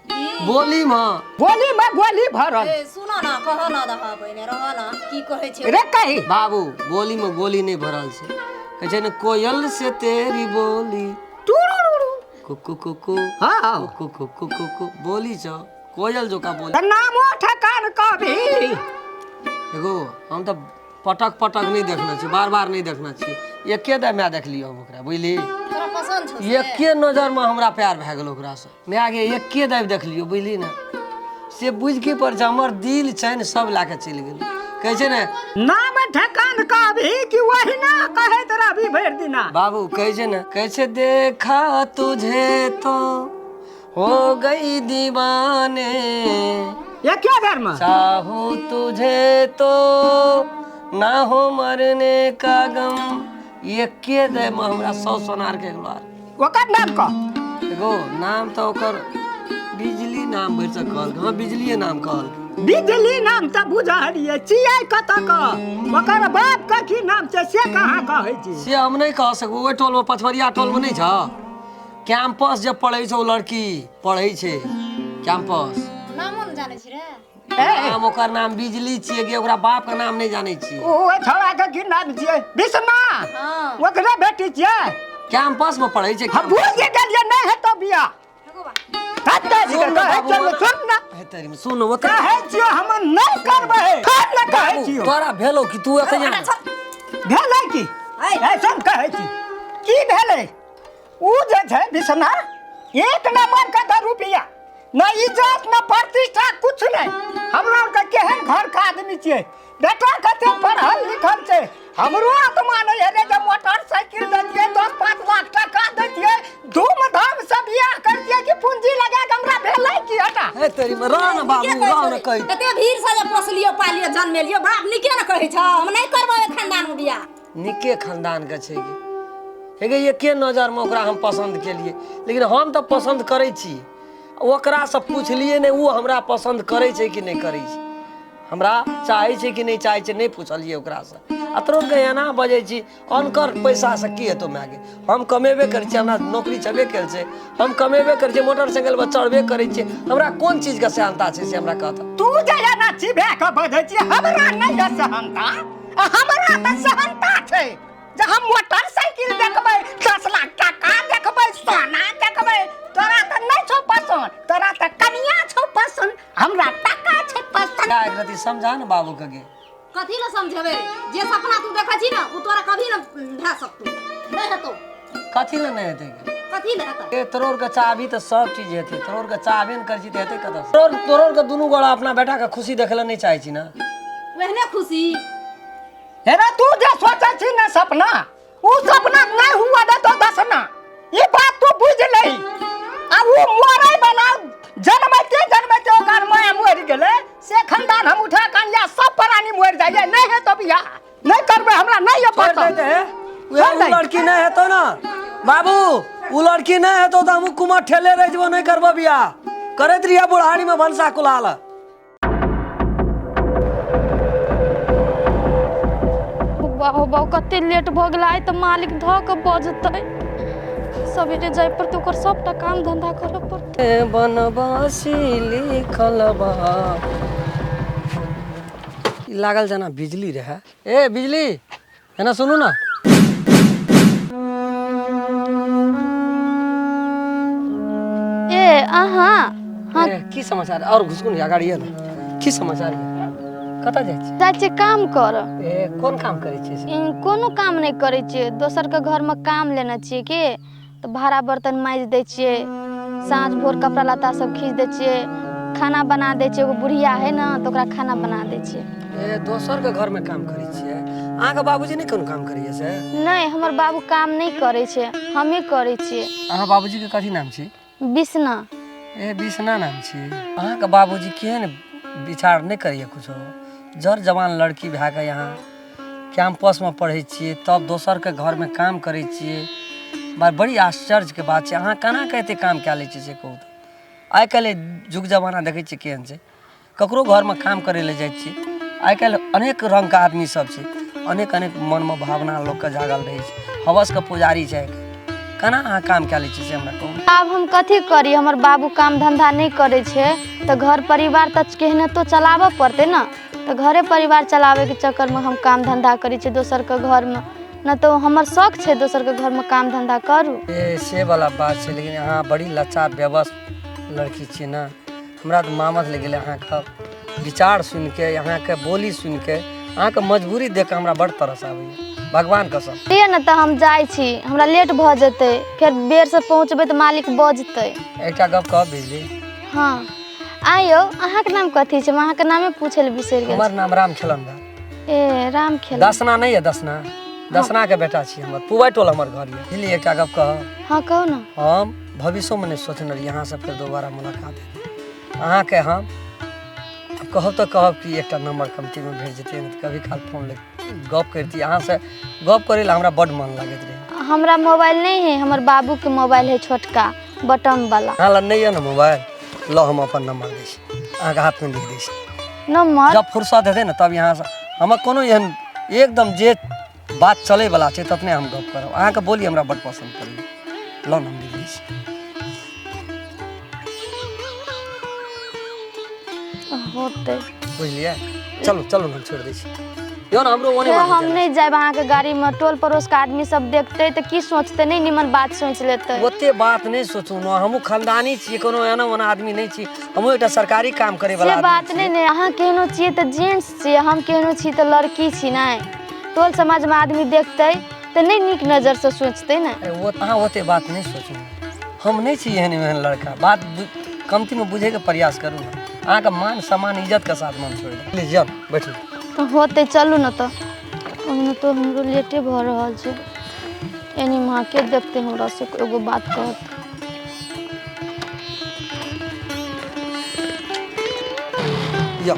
बोलीमे बोलीमे गोली भरल। ए सुन न, कह न दह, पहिने रह न, की कहै छै रे कही। बाबू, बोलीमे गोली नहि भरल छै। कहै छै ने, कोयल से तेरी बोली कुकु कुकु। हाँ। कुकु कुकु कुकु बोली छौ, कोयल जोका बोली। तऽ नामो ठेकान कभी। एगो हम तऽ पटक पटक नहि देखने छी, बार बार नहि देखने छी, एके दा माय देखलियै हम ओकरा, बुझली? तोरा पसन्द छौ से? एके नजरमे हमरा प्यार भए गेल ओकरासँ माय गे। एके दाबि देखलियौ, बुझली ने, से बुझि की पर छै, हमर दिल चैन सब लए कऽ चलि गेलै। कहै छै ने, नाम ठेकान कभी कि वही ना कहैत रहबी भरि दिना। बाबू, कहै छै ने, कहै छै, देखा तुझे तो हो गई दीवाने, एके बेरमे चाहूं तुझे तो ना हो मरने का गम। एके दे में हमरा सौ सोनार के एगो। ओकर नाम कह। एगो नाम तऽ ओकर बिजली नाम भरि से कहल। हँ, बिजलिए नाम कहल। बिजली नाम तऽ बुझलियै, छियै कतऽ क, ओकर बाप के की नाम छै से कहाँ कहै छी? से हम नहि कह सकबो। ओहि टोलमे, पछवरिया टोलमे नहि छ कैंपस जे पढ़ै छै, ओ लड़की पढ़ै छै कैंपस। नामो ने जानै छी रे? ए। नाम, ओकर नाम बिजली छियै कि ओकरा बाप के नाम नहि जानै छियै। ओ छोड़ा के की नाम छियै? बिस्मा? हाँ। ओकरे बेटी छियै। कैंपस में पढ़ै छै। हम बुझि गेलियै, नहि हेतौ बियाह। हट। सुन ने कहै बाबू, छियौ, सुन ने। हे तेरी में, सुन ओते। कहै छियौ हम नहि करबै, फेर ने कहै बाबू, छियौ। तोरा भेलो कि तू एते यहाँ भेलै की? ए सुन, कहै छी की भेलै। उ जे छै बिसना, एक नंबर के दारू पिया, न इज्जत न प्रतिष्ठा, कुछ नहीं। हमरा आरके केहन घर के आदमी छियै? बेटा कते पढ़ल लिखल छै। हमरो आत्मा नहीं हेतै जे मोटरसाइकिल दैतियै, 10-5 लाख टका दैतियै, धूमधाम से बियाह करतियै कि पूंजी लगा के हमरा भेलै की हटा। हे तेरी में, रह ने बाबू, रह ने कहि। एते भीड़ से जे पोसलियो पालियो जन्मेलियो, बाप नीके ने कहै छ, हम नहि करबै ओहि खानदान में बियाह। नीके खानदान के छै गे। हे गे, एके नजरमे ओकरा हम पसन्द केलियै, लेकिन हम तऽ पसन्द करै छी, ओकरासँ पुछलियै नहि, ओ हमरा पसन्द करै छै कि नहि करै छै, हमरा चाहै छै कि नहि चाहै छै, नहि पुछलियै ओकरासँ। आ तुरन्त एना बजै छी। अनकर पैसासँ की हेतौ माय गे? हम कमेबे करै छियै, हमरा नौकरी छेबे कयल छै, हम कमेबे करै छियै, मोटरसाइकिलपर चढ़बे करै छियै, हमरा कोन चीजके सेहनता छै से हमरा कहत। तू जे एना चिभा कऽ बजै छी, हमरा नहि यऽ सहनता आ हमरा तऽ सहनता छै जे हम मोटरसाइकिल देखबै, 10 लाख टाका देखबै, सोना देखबै। तोरा तऽ नहि छौ पसन्द, तोरा तऽ कनिया छौ पसन्द, हमरा टाका छै पसन्द। एक रति समझा ने बाबूके गे। कथी लए समझेबै? जे सपना तू देखै छी ने, ओ तोरा कभी न भए सकतौ, नहि हेतौ। कथी लए नहि हेतै गे? कथी लए हेतै? ए तोरोर के चाहबी तऽ सब चीज हेतै। तोरोर के चाहबे ने करै छी तऽ हेतै कतऽ? तोरोर तोरोर के दुनू गोड़ा अपना बेटा के खुशी देखै लए नहि चाहै छी ने? ओहने खुशी। हे रे, तू जे सोचै छी ने सपना, उ सपना नहीं हुआ देतो दसना, ई बात तू बुझ लही। आ उ मरै वाला जन्मैते जन्मैते ओकर माय मरि गेलै, से खानदान हम उठा कऽ सब प्राणी मरि जाइए। नहीं हेतौ बियाह, नहीं करबै, हमरा नहीं ये छोड़ पसंद। दे हे। उहे उ लड़की नहीं हेतौ ना बाबू, उ लड़की नहीं हेतौ तऽ हमहूँ कुमार ठेले रहि जेबो, नहीं करबो बियाह। करैत रहिए बुढ़ारी में भनसा कुलाल। बाहो बाबू, कते लेट भऽ गेलै। आइ तऽ मालिक धऽ कऽ बजतै। सवेरे जाय पड़तै, ओकर सबटा काम धंधा करऽ पड़तै। बनवासी लिखल बा। ई लागल जेना बिजली रहै। ए बिजली, एना सुनू ना। ए अहाँ, हाँ। ए, की समाचार? और घुसकू ने अगाड़ी ने। की समाचार ये? कतऽ जाइ छी? जाइ छियै काम करऽ। ए, कोन काम करै छियै से? कोनो काम नहि करै छियै, दोसरके घरमे काम लेने छियै के तऽ भाड़ा बर्तन माजि दै छियै, साँझ भोर कपड़ा लत्ता सब खींच दै छियै, खाना बना दै छियै। एगो बुढ़िया है ने, तऽ ओकरा खाना बना दै छियै। ए, दोसरके घरमे काम करै छियै? अहाँके बाबूजी नहि कोनो काम करैया से? नहि, हमर बाबू काम नहि करै छै, हमही करै छियै। अहाँ बाबूजीके कथी नाम छी? बिसना। ए, बिसना नाम छी। अहाँके बाबूजी केहन विचार नहि करैया कुछो? जर जवान लड़की भए कऽ यहाँ कैंपसमे पढ़ै छियै, तब दोसरके घरमे काम करै छियै। बात बड़ी आश्चर्यके बात छै, अहाँ केना कऽ एते काम कए लै छियै से कहू तऽ। आइ काल्हि युग जमाना देखै छियै केहन छै, ककरो घरमे काम करै लए जाइ छियै, आइ काल्हि अनेक रङ्गके आदमी सब छै, अनेक अनेक मनमे भावना लोकके जागल रहै छै, हवसके पुजारी छै आइ काल्हि। केना अहाँ काम कए लै छियै से हमरा कहू। आब हम कथी करी, हमर बाबू काम धन्धा नहि करै छै तऽ घर परिवार तऽ केहनतो चलाबऽ पड़तै ने, तऽ घरे परिवार चलाबैके चक्करमे हम काम धन्धा करै छियै दोसरके घरमे, नहि तऽ हमर शौक छै दोसरके घरमे काम धन्धा करू। ए से वाला बात छै, लेकिन अहाँ बड़ी लाचार बेबस लड़की छियै ने, हमरा तऽ मामत लागि गेलै अहाँके विचार सुनिके, अहाँके बोली सुनिके, अहाँके मजबूरी देख कऽ हमरा बड़ तरस आबैए, भगवान कसम। लिअ ने तऽ हम जाइ छी, हमरा लेट भऽ जेतै, फेर बेरसँ पहुँचबै तऽ मालिक बजतै। एकटा गप कहब बिजली? हँ। आँय यौ, अहाँके नाम कथी छै? हम अहाँके नामे पूछै लए बिसरि गेल। हमर नाम राम खेलन भेल। ए राम खेलन। दसना नहि यऽ दसना, दसना के बेटा छी हमर, पुबै टोल हमर घर यऽ। बुझलियै? एकटा गप कहब? हँ कहू ने। हम भविष्योमे नहि सोचने रही अहाँसँ फेर दोबारा मुलाकात हेतै। अहाँके हम कहब तऽ कहब कि एकटा नम्बर कमतीमे भेट जेतै, नहि तऽ कभी काल फोन ले गप करितियै अहाँसँ। गप करै लए हमरा बड्ड मन लागैत रहै। हमरा मोबाइल नहि है, हमर बाबूके मोबाइल है, छोटका बटन वाला। अहाँ लग नहि यऽ ने मोबाइल? लऽ हम अपन नम्बर दै छी, अहाँके हाथमे लिख दै छी नम्बर। जब फुर्सत हेतै ने तब यहाँ से हमर कोनो एहन एकदम जे बात चलैवला छै ततने हम गप करब। अहाँके बोली हमरा बड्ड पसन्द पड़ैए। लऽ ने हम लिख दै छी। होतै। बुझलियै? चलू चलू ने, हम छोड़ि दै छी। यौ ने हमरो ओने फेर हम नहि जायब अहाँके गाड़ीमे, टोल पड़ोसके आदमी सब देखतै तऽ की सोचतै, नहि निमन बात सोचि लेतै। ओते बात नहि सोचू ने, हमहूँ खानदानी छियै, कोनो एना ओना आदमी नहि छी, हमहूँ एकटा सरकारी काम करै से वाला आदमी बात छियै। नहि ने, अहाँ केहनो छियै तऽ जेंट्स छियै, हम केहनो छी तऽ लड़की छी। नहि टोल समाजमे आदमी देखतै तऽ नहि नीक नजरसँ सोचतै ने। अरे ओ अहाँ ओते बात नहि सोचू, हम नहि छी एहन एहन लड़का। बात कमतीमे बुझैके प्रयास करू ने, अहाँके मान सम्मान इज्जतके साथमे हम छोड़ि देब। प्लीज जाउ बैठू। तऽ होतै, चलू ने तऽ। ओहिमे तऽ हमरो लेटे भऽ रहल छै, एनी अहाँ के देखतै हमरा से एगो बात कहत। जाउ।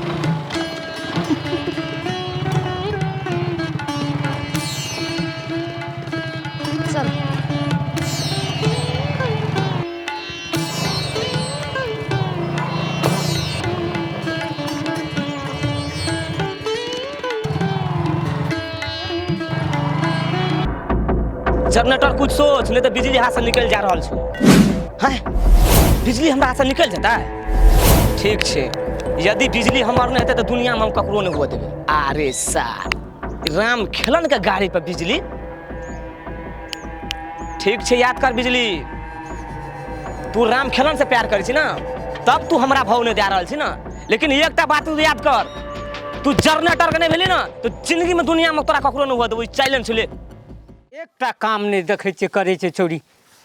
चल। जनरेटर कुछ सोच, नहीं तो बिजली हाथ से निकल जा रहल छौ। हैं, बिजली हमरा हाथ से निकल जेतै? ठीक छै, यदि बिजली हमर नहि हेतै तऽ दुनियामे हम ककरो नहि हुअ देबै। अरे सार राम खेलन के गाड़ी पर बिजली। ठीक छै, याद कर बिजली, तू राम खेलन से प्यार करै छी ना, तब तू हमरा भाव नहि दए रहल छी ना, लेकिन एकटा बात तू याद कर, तू जनरेटर के नहि भेली ना तो जिंदगी में दुनिया में तोरा ककरो नहि हुअ देबै। चैलेंज छलै। एकटा काम नहि देखै छियै करै छै छौड़ी,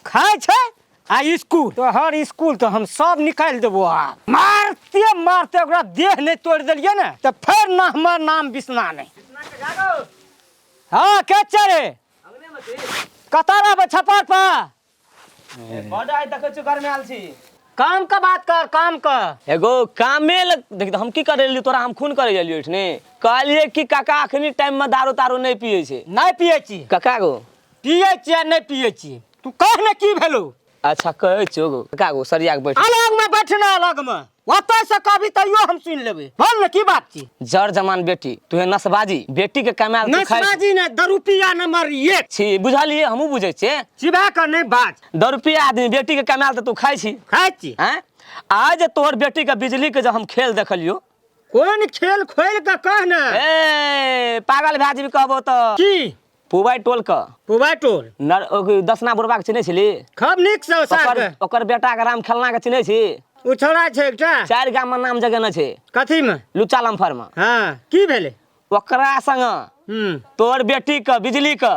खाइ छै आ स्कूल, तो हर स्कूल तो हम सब निकालि देबो। आ मारते मारते ओकरा देह नहि तोड़ि देलियै ने तऽ फेर ना हमर नाम बिसना नहि। हाँ के चरे कतऽ रहबै? छप्पर पर। बड आइ देखै छियौ घर में आयल छी। काम का बात कर, काम का। एगो कामे लग देख, हम की करे एलियै तोरा, हम खून करे एलियै एठने। कहलियै कि काका अखनी टाइम में दारू तारू नहि पियै छै। नहि पियै छी काका गो? पियै छियै नहि पियै छी, तू कह ने की भेलौ। अच्छा कहै छियौ गो काका गो, सरिया के बैठ। अलग में बैठना, अलग में ओतऽ से कहबी तैयो हम सुनि लेबै। बोल ने की बात छी? जर जमान बेटी, तू नसबाजी बेटी के कमायल तू खाइ। नसबाजी ने, दरुपिया नंबर 1 छी। बुझलियै, हमहूँ बुझै छियै। चिबा कऽ नहि बाज। दरुपिया आदमी बेटी के कमायल तऽ तू खाइ छी। खाइ छी। हैं, आज तोहर बेटी के बिजली के जब हम खेल देखलियो। कोन खेल? खोलि कऽ कह ने। ए पागल भए जेबी कहबो तऽ। की? पुबाइ टोल के। पुबाइ टोल? नर दसना बुढ़बा के चिन्है छली? खूब नीक से। ओकर ओकर बेटा के राम खेलना के चिन्है छी? ओ छौड़ा छै एकटा 4 गाम में नाम जगेने छै। कथी में? लुच्चा लम्फर में। हाँ की भेलै? ओकरा संग तोर बेटी के बिजली के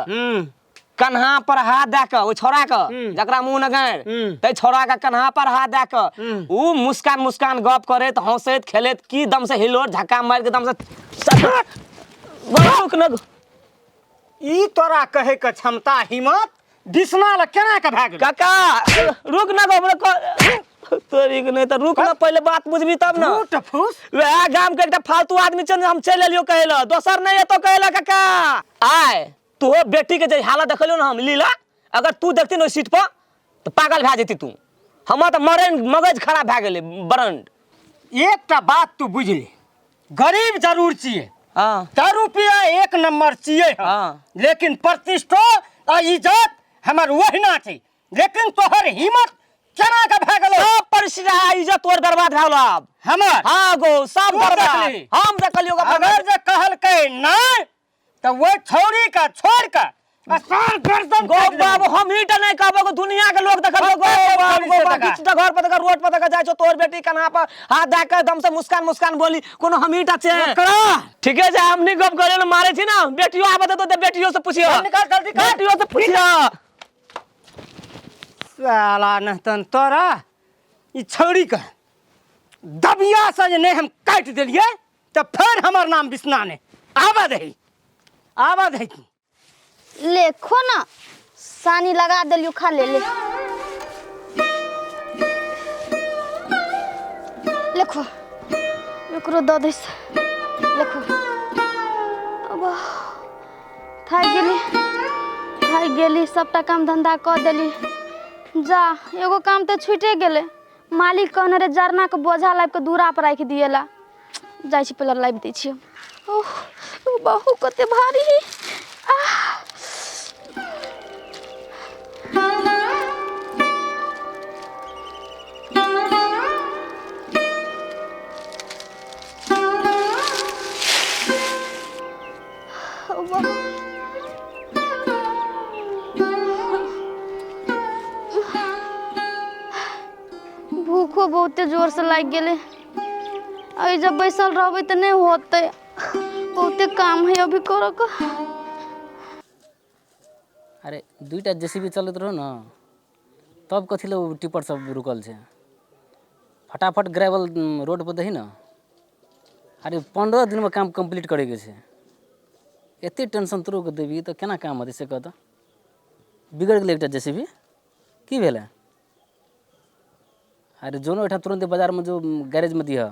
कन्हा पर हाथ दए कऽ, ओहि छौड़ा के जकरा मुँह न गाड़ि तै छौड़ा के कन्हा पर हाथ दए कऽ उ मुस्कान मुस्कान गप करैत हंसैत खेलैत की दम से हिलोर झक्का मारि के दम से रुक न। ई तोरा कहै के क्षमता हिम्मत बिसना लए केना के भए गेल? काका रुक न, हमरा तोरी के नहि तऽ रुक न, पहिले बात बुझबी तब न। झूठ फूस। वएह गाम के एकटा फालतू आदमी छै, हम चलि एलियो कहै लए, दोसर नहि एतौ कहै लए। काका आय तोहर बेटी के जे हालत देखलियो ने हम लीला, अगर तू देखती ने ओहि सीट पर तऽ पागल भए जेती तू। हमर तऽ मरण मगज खराब भए गेलै बरंड। एकटा बात तू बुझली, गरीब जरूर छियै, हाँ त रुपया एक नंबर छियै हम। हाँ। लेकिन प्रतिष्ठो आ इज्जत हमर ओहिना छै। लेकिन तोहर हिम्मत केना के भए गेलौ? सब परिस्थिति इज्जत तोर बर्बाद भए गेलौ आब। हमर? हाँ गो, सब तू बर्बाद। देखली? हम देखलियौ गो। अगर जे कहलकै नहि तऽ ओहि छौड़ी के छोड़ के आ सार गर्दन गो काटि देबौ। बाबू, हम ही टा नहीं कहबो गो, दुनिया के लोग देखल गो, पक्का बाबू, छौड़ी गो से बाबू, देखा। बीच तऽ घर पर देखा, रोड पर देखा जाइ छौ तोहर बेटी कन्हा पर हाथ दए के एकदम से मुस्कान मुस्कान बोली, कोनो हम ही टा छै। ओकरा ठीके छै, हमनी गप करे ले मारे छी ना, बेटियो आबत तो बेटियो से पुछियो। चल निकाल, जल्दी कर। बेटियो से पुछियो। साला नहतन तोरा ई छौड़ी के दबिया से जे नहीं हम काटि देलियै तऽ फेर हमर नाम बिसना नहि। आबऽ दही, आबऽ दही तू। ले खो ना, सानी लगा देलियो, खा ले। ले ले खो, एकरो दऽ दैस। ले खो। अब थाकि गेली, थाकि गेली, सबटा काम धंधा कऽ देली। जा एगो काम तऽ छुटे गेलै, मालिक कहने रहे जरना के बोझा लाबि कऽ दूरा पर राखि दिएला। जाइ छी पहिले लाबि दै छियै। ओह बहु कते भारी। आह भूखो बहुते जोर से लागि गेलै। अइ जब बैसल रहबै तऽ नहि होतै, बहुते काम है अभी करऽ के। अरे दुईटा जेसीबी चलैत रहो ने तब कथी लए ओ टिपर सब रुकल छै? फटाफट ग्रेवल रोड पर दही ने। अरे 15 दिनमे काम कम्प्लीट करैके छै, एते टेंशन तोरो के देबही तऽ केना काम हेतै से कह तऽ। बिगड़ि गेलै एकटा जेसीबी, की भेलै? अरे जो ने ओहिठाम तुरन्ते बाजारमे जो गैरेजमे दिहऽ,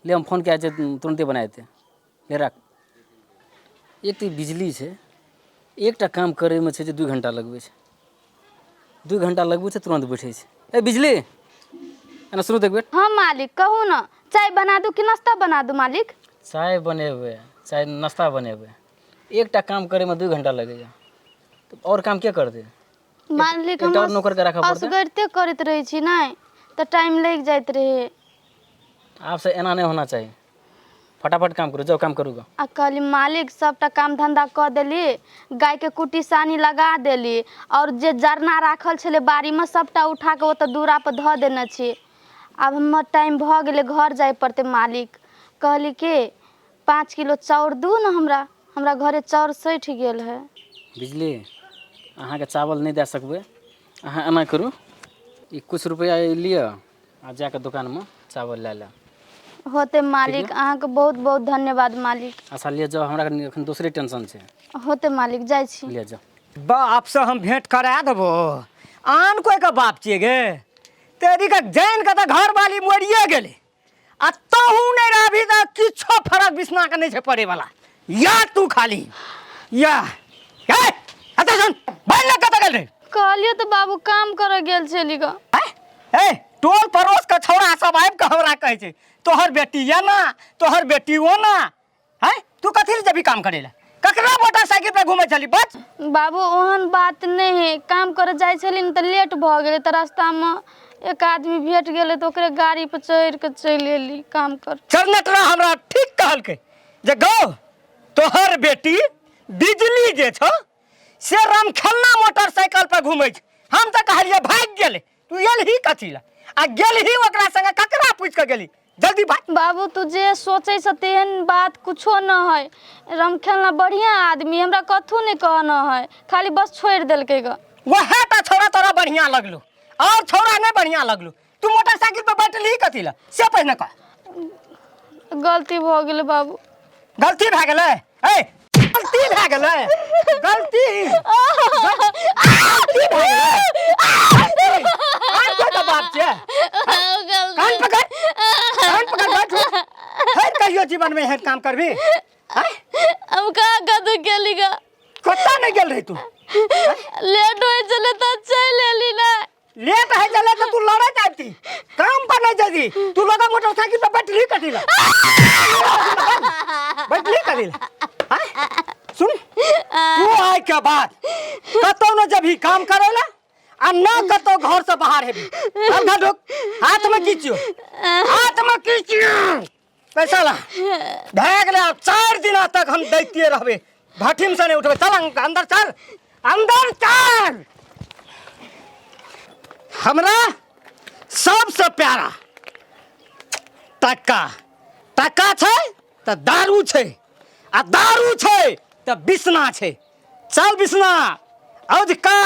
ले हम फोन कए छै तुरन्ते बना देतै। ले राख। एक तऽ ई बिजली छै, एकटा काम करैमे छै जे 2 घंटा लगबै छै, 2 घंटा लगबै छै तुरन्त बैठै छै। ए बिजली एना सुनू तऽ एक बेर। हाँ मालिक कहू ना, चाय बना दू कि नाश्ता बना दू मालिक? चाय बनेबै चाय नाश्ता बनेबै, एकटा काम करैमे 2 घंटा लगैया, तऽ आओर काम के करतै? मालिक एकटा हम आओर नौकरके राखऽ पड़तै। असगरिते करैत रहै छी नहि तऽ टाइम लागि जाइत रहै। आब से एना नहि होना चाही, फटाफट काम करू, जाउ काम करू ग। आ कहली मालिक सबटा काम धंधा कऽ देली, गायके कुट्टी सानी लगा देली, और जे जरना राखल छलै बाड़ीमे सबटा उठा कऽ ओतऽ दूरा पर धऽ देने छी। आब हमर टाइम भऽ गेलै, घर जाय पड़तै मालिक। कहली कि 5 किलो चाउर दू ने हमरा, हमरा घरे चाउर सठि गेल है। बिजली अहाँके चावल नहि दए सकबै, अहाँ एना करू ई कुछ रुपैआ लिअ आ जाकऽ दोकानमे चावल लए लेब। होते मालिक, अहाँके बहुत बहुत धन्यवाद मालिक। अच्छा लिअ जाउ, हमरा कनि एखन दोसरे टेंशन छै। होते मालिक, जाइ छी। लिअ जाउ। बापसँ हम भेंट करा देबो, आन कोइ के बाप छियै गे? तेरी के जानि के तऽ घरवाली मरिए गेलै आ तहू नहि रहबी तऽ किछो फरक बिसना के नहि छै पड़ैवला। या तू खाली या हे एतऽ सुन, बोल ने कतऽ गेल रे? कहलियो तऽ बाबू काम करऽ गेल छली ग। ए टोल पड़ोस के छौड़ा सब आबि कऽ हमरा कहै छै तोहर बेटी ये ना, तोहर बेटी ओ ना। हैं तू कथी लए जेबही काम करै लए? ककरा मोटरसाइकिल पर घूमै छली? बच बाबू ओहन बात नहि है, काम करे जाइ छली ने तऽ लेट भऽ गेलै, तऽ रास्तामे एक आदमी भेट गेलै तऽ ओकरे गाड़ी पर चढ़ि कऽ चलि एली काम कर। चरनटरा हमरा ठीक कहलकै जे गौ तोहर बेटी बिजली जे छौ से रामखेलना मोटरसाइकिल पर घूमै छै। हम तऽ कहलियै भागि गेलै, तू एलही कथी लए आ गेलही ओकरा संगे ककरा पूछि कऽ गेली? जल्दी भाग। बाबू तू जे सोचै छ तेहन बात कुछो न है, रामखेलना बढ़िया आदमी, हमरा कथू नहीं कहना है, खाली बस छोड़ि देलकै ग। वएह टा छौड़ा तोरा बढ़िया लगलो, और छौड़ा नहीं बढ़िया लगलो। तू मोटरसाइकिल पर बैठलही कथी लए से पहिने कह। गलती भऽ गेलै बाबू। गलती भए गेलै? ए गलती भए गेलै, गलती गलती भए गेलै। आर कोइ के बाप छियै? कान पकड़, कान पकड़ बैठू। फेर कहियो जीवन में एहन काम करबी? हम कहाँ कतौ गेली ग? कतऽ नहि गेल रही तू? लेट हो तऽ चलि एली ने। लेट है चले तो तू लड़े जाती, काम पर नहीं जाती। तू लोग मोटरसाइकिल पे बैठली कथी ला, बैठली कथी ला? हाँ? सुन, तू आए के बाद कतौ न जब ही काम करेला आ न कतौ घर से बाहर हेबी। चल घर ढुक, हाथ में खींचियो, हाथ में खींचियो पैसा ला। भए गेलै, आब 4 दिन तक हम दैतिए रहबै, भट्ठीम से नहीं उठबै। चल अंदर चल, अंदर चल। हमरा सबसे प्यारा टका, टका छै तऽ दारू छै, आ दारू छै तऽ बिसना छै। चल बिसना, अजुका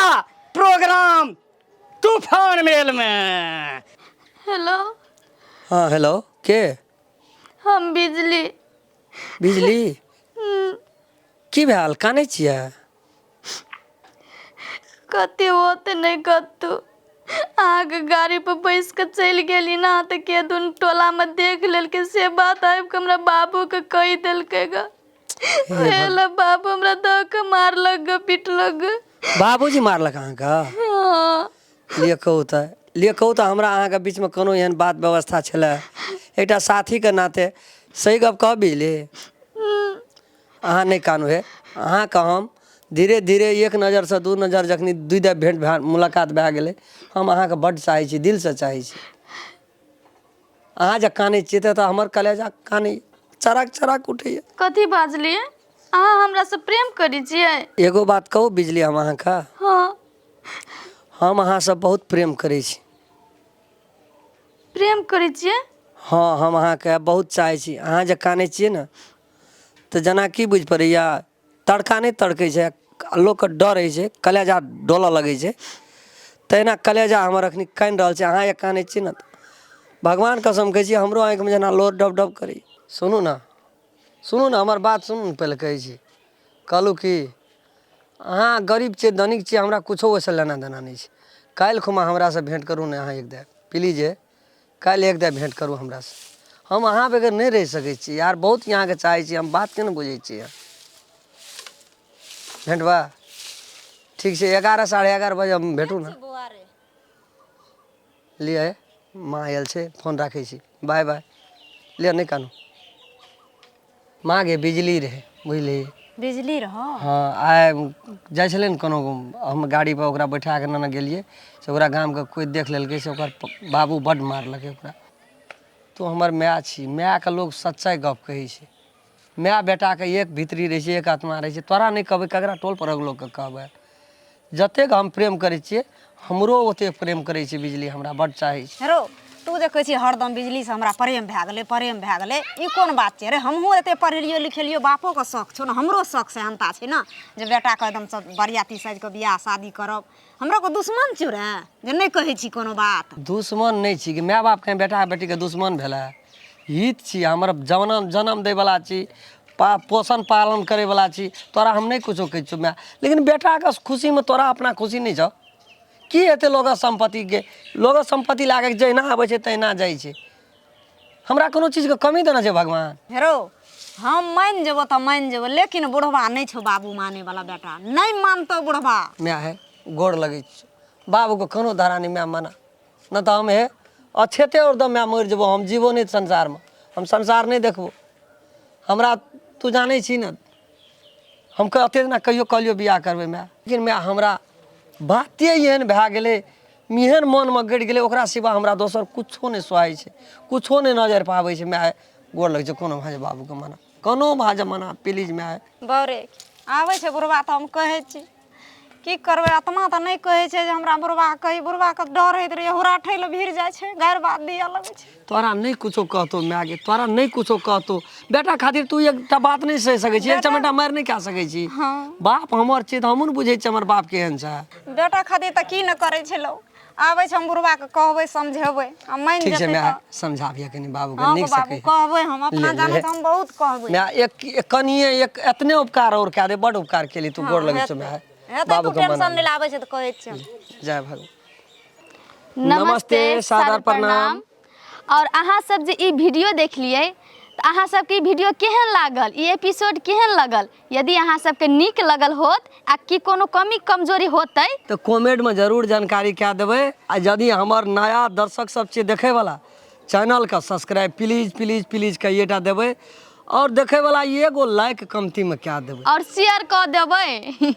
प्रोग्राम तूफान मेल में। हेलो। हाँ हेलो, के? हम बिजली। बिजली? की भेल, कानै छियै? कते होते नहि कतौ, अहाँके गाड़ी पर बैस कऽ चलि गेली ने तऽ के दुन टोला में देख लेलकै, से बात आबि कऽ हमरा बाबू के कहि देलकै ग। ओहे बाबू हमरा दऽ कऽ मारलक ग, पिटलक ग। बाबूजी मारलक अहाँके? हाँ। लिअ कहू तऽ, लिअ कहू तऽ, हमरा अहाँके बीचमे कोनो एहन बात व्यवस्था छलै? एकटा साथीके नाते सही गप कहब बिजली, अहाँ नहि कानू हे। अहाँके हम धीरे धीरे एक नजरसँ दू नजर जखनी दुइ दा भेंट भए मुलाकात भए गेलै, हम अहाँके बड्ड चाहै छी, दिलसँ चाहै छी। अहाँ जे कानै छियै तऽ हमर कलेजा कानै चराक चराक उठैए। कथी बाजलियै? अहाँ हमरासँ प्रेम करै छियै? एगो बात कहू बिजली, हम अहाँके, हाँ, हम अहाँसँ बहुत प्रेम करै छी। प्रेम करै छियै? हाँ, हम अहाँके बहुत चाहै छी। अहाँ जे कानै छियै ने तऽ जेना की बुझि पड़ैए, तड़का नहि तड़कै छै, लोकके डर होइ छै, कलेजा डोलऽ लगै छै, तहिना कलेजा हमर अखनी कानि रहल छै। अहाँ जे कानै छियै ने, भगवान कसम कहै छी, हमरो आँखिमे जेना लोर डब डब करैए। सुनू ने, सुनू ने, हमर बात सुनू ने पहिले। कहै छी, कहलहुँ कि अहाँ गरीब छियै, धनिक छियै, हमरा किछो ओहिसँ लेना देना नहि छै। काल्हि खुमा हमरासँ भेँट करू ने अहाँ एक दा, प्लीज हे, काल्हि एक दा भेँट करू हमरासँ। हम अहाँ बगैर नहि रहि सकै छी यार, बहुत अहाँके चाहै छी हम, बात के नहि बुझै छियै। भेँटबा? ठीक छै, 11 11:30 बजे हम भेटू ने। लिअ हे, माँ आयल छै, फोन राखै छी, बाय बाय। लिअ, नहि कानू। माँ गे, बिजली रहै, बुझली? बिजली रहो? हाँ, आइ जाइ छलै ने कोनो, हम गाड़ीपर ओकरा बैठा कऽ नेने गेलियै, से ओकरा गामके कोइ देख लेलकै, से ओकर बाबू बड्ड मारलकै ओकरा। तू हमर माय छी, मायके लोक सच्चाइ गप कहै छै। माय बेटाके एक भीतरी रहै छै, एक आत्मा रहै छै। तोरा नहि कहबै, ककरा टोल परक लोकके कहबै? जतेक हम प्रेम करै छियै, हमरो ओतेक प्रेम करै छै बिजली, हमरा बड्ड चाहै छै। हेरो, तू जे कहै छी हरदम बिजलीसँ हमरा प्रेम भए गेलै, प्रेम भए गेलै, ई कोन बात छै रे? हमहूँ एते पढ़ेलियो लिखेलियो, बापोके शौक छौ ने, हमरो शौक सेहनता छै ने जे बेटाके एकदमसँ बरियाती साजि कऽ बियाह शादी करब। हमरो को दुश्मन छियौ रे जे नहि कहै छी कोनो बात? दुश्मन नहि छी कि माय बाप कहीं बेटा बेटीके दुश्मन भेलै? हित छी, हमर जनम जनम दैवला छी, पोषण पालन करैवला छी। तोरा हम नहि कुछो कहै छियौ माय, लेकिन बेटाके खुशीमे तोरा अपना खुशी नहि छौ? की हेतै लोकक सम्पत्तिके? लोकक सम्पत्ति लए कऽ जहिना आबै छै तहिना जाइ छै। हमरा कोनो चीजके कमी देने छै भगवान? हेरो, हम मानि जेबो तऽ मानि जेबो, लेकिन बुढ़वा नहि छौ बाबू माने वाला, बेटा नहि मानतौ बुढ़वा। माय हे, गोर लगै छियौ, बाबूके कोनो धरा नहि माय मना, नहि तऽ हम हे अछेते और दम माय मरि जेबो। हम जीबो नहि संसारमे, हम संसार नहि देखबो। हमरा तू जानै छी ने, हम कते दिना कहियो कहलियो बियाह करबै माय, लेकिन माय हमरा बाते एहन भए गेलै, एहन मनमे गड़ि गेलै, ओकरा सिवा हमरा दोसर कुछो नहि सोहाइ छै, कुछो नहि नजरि पर आबै छै। माय, गोर लगै छै, कोनो भाँज बाबूके मना, कोनो भाँज मना, प्लीज माय। बौरे, आबै छै बुढ़वा तऽ हम कहै छी, की करबै, आत्मा तऽ नहि कहै छै जे हमरा बुढ़वा कही। बुढ़वाके डर होइत रहैए, हुराठै लए भिड़ जाइ छै, गारि बात दिअ लगै छै। तोरा नहि कुछो कहतौ माय गे, तोरा नहि कुछो कहतौ। बेटा खातिर तू एकटा बात नहि सहि सकै छी, एक चमेटा मारि नहि खा सकै छी? बाप हमर छै तऽ हमहूँ ने बुझै छियै हमर बाप केहन छै। बेटा खातिर तऽ की नहि करै छै लोक। आबै छै, हम बुढ़वाके कहबै, समझेबै आ मानि ठीक छै जेतै। माय तऽ समझाबिहे कनि बाबूके। हँ नीक से बाबू कहिहे। कहबै हम अपना ले, जानै ले। तऽ हम बहुत कहबै। माय, एक एक कनिए एक एतने उपकार और कए दे, बड उपकार केली तू। गोर लगै छौ माय। हेतै, तू बाबूके मना टेंशन नहि लाबै छै तऽ कहै छियै। जय भगवान। नमस्ते, सादर प्रणाम। और अहाँ सब जे ई वीडियो देखलियै तऽ अहाँ सबके ई वीडियो केहन लागल, ई एपिसोड केहन लगल? यदि अहाँ सबके नीक लगल होत आ कि कोनो कमी कमजोरी होतै तऽ कमेंटमे जरूर जानकारी कए देबै। आ यदि हमर नया दर्शक सब छियै देखैवला, चैनलके सब्सक्राइब प्लीज प्लीज प्लीज कइएटा देबै, आओर देखैवला एगो लाइक कमतीमे कए देबै आओर शेयर कऽ देबै।